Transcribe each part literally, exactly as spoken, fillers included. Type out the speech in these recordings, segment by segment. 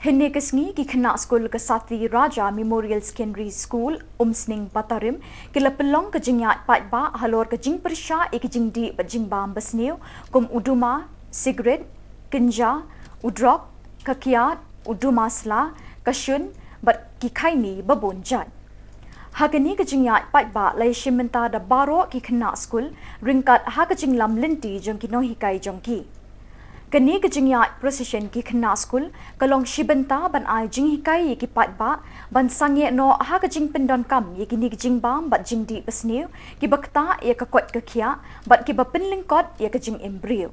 Hynne ka sngi ki khynnah skul ka Sathi Raja Memorial Secondary School, Umsning Batarim, ki la pynlong ka jingïaid paidbah halor ka jingpyrshah ïa ka jingdih bad jingbam basniew kum u duma, sikret, kynja, u drok, ka kiad, u duma sla, ka shun bad ki khaini ba bun jait. Ha kane ka jingïaid paidbah la ïashim bynta da baroh ki khynnah skul ryngkat ha ka jinglam lynti jong ki nonghikai jong ki. Kane ka jingïaid procession ki khynnah skul ka long shi bynta ban ai jinghikai ïa ki paidbah ban sangeh noh ha ka jingpyndonkam ïa kine ki jingbam bad jingdih basniew kiba ktah ïa ka koit ka khiah bad kiba pynlyngkot ïa ka jingim briew.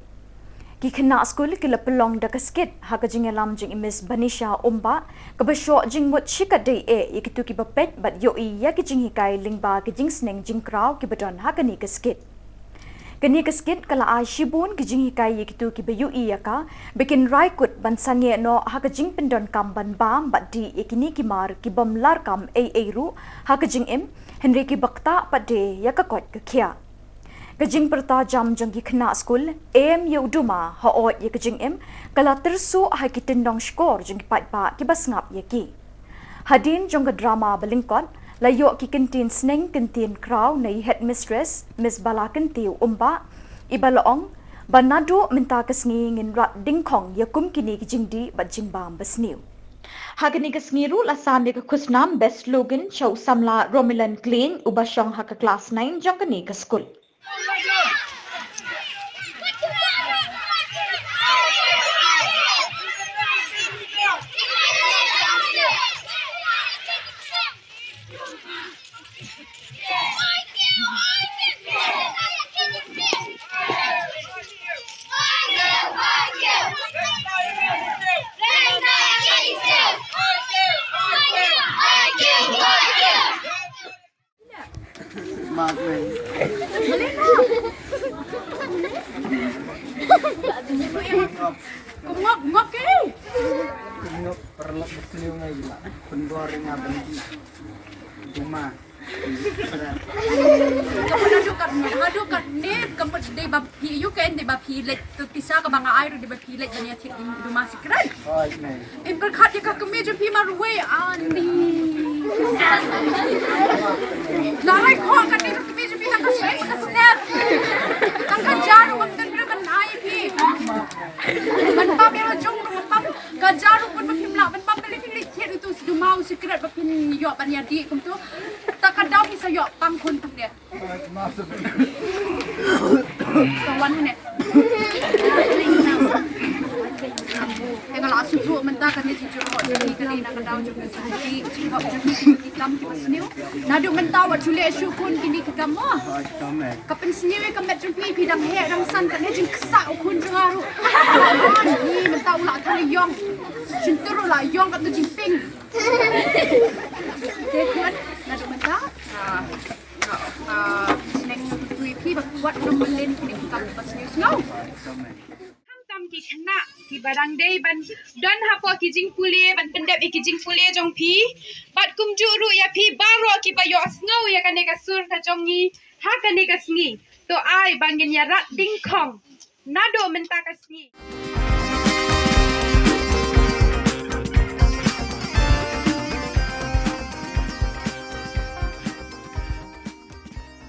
Ki khynnah skul ki la pynlong da ka skit ha ka jingïalam jong i Miss Banisha Umbah, kaba shoh jingmut shikatdei eh ïa kito kiba peit bad ïohi ïa ki jinghikai lyngba ki jingsneng jingkraw kiba don ha kane ka skit. Kane ka skit ka la ai shibun ki jinghikai ïa kito kiba ïohi ïa ka, ba kin rai kut ban sangeh noh ha ka jingpyndonkam ban bam bad dih ïa kine ki mar ki bym larkam ei ei ruh ha ka jingim, hynrei kiba ktah pat de ïa ka koit ka khiah. Ka jingpyrta jam jong ki khynnah skul Em ïa u duma ha ot ïa ka jingim ka la tyrsuh ha ki tyndong shkor jong ki paidbah kiba sngap ïa ki. Hadien jong ka drama ba lyngkot la ïoh ki kyntien sneng kyntien kraw na i headmistress Miss Bala Kyntiew Umbah, iba la ong ba naduh mynta ka sngi ngin rat dyngkhong ïa kum kine ki jingdih bad jingbam basniew. Ha kane ka sngi ruh la sam ïa ka khusnam Best Slogan sha u samla Romilan Klein uba shong ha ka klas nine jong kane ka skul. Mak mei. Ngok, ngok ke. Ngok perlok besliu ngai gila. Pendor nga bendi. Duma. Ka pun haduh kat, haduh kat ni, ka pun dei ba phi, ïoh kan dei ba phi leit tu tisa ka ba nga ai ruh dei ba phi leit ban ïa thied duma sikret. Oi, mei. Em pyrkhat ïa ka kmie jong phi marwei ani. La rai khoh kane ka kmie jong phi tang ka snap, ka snap. Tang ka jar ruh kam tynryw ban ai phi. Ban pam ïa la jong ruh ban pam. Ka jar ruh ban pam, phi mlah ban pam, balei phi leit thied utu duma u sikret ba phin ïoh ban ïa dih kumtu. Ta ka daw phi sa ïoh pang khun tu de. Ka wan ne. Te nga la shu buh mynta kane jingjyrngok jong ngi, kane na ka daw jong ngi, jong ngi, jingkhop jong ngi, ki kam kiba sniew. Naduh mynta wat ju leh shuh khun kine ki kam mo. Ka pynsniew ïa ka met jong phi, phi dang heh dang san, kane jingksah u khun jong nga ruh. Ni mynta u la thang ïong. Shyntur u la ïong kata jingping. Te khun, naduh mynta. Ah, ah, sneng ngi kyntu ïa phi ba wat nym mlien kine ki kam kiba sniew sngew. Khamtam ki khynnah kiba dang dei ban don hapoh ki jingpule, ban pyndep ïa ki jingpule jong phi. Bad kumjuh ruh ïa phi baroh kiba ïohsngew ïa kane ka sur ka jong ngi ha kane ka sngi. To ai ba ngin ïa rat dyngkhong naduh mynta ka sngi.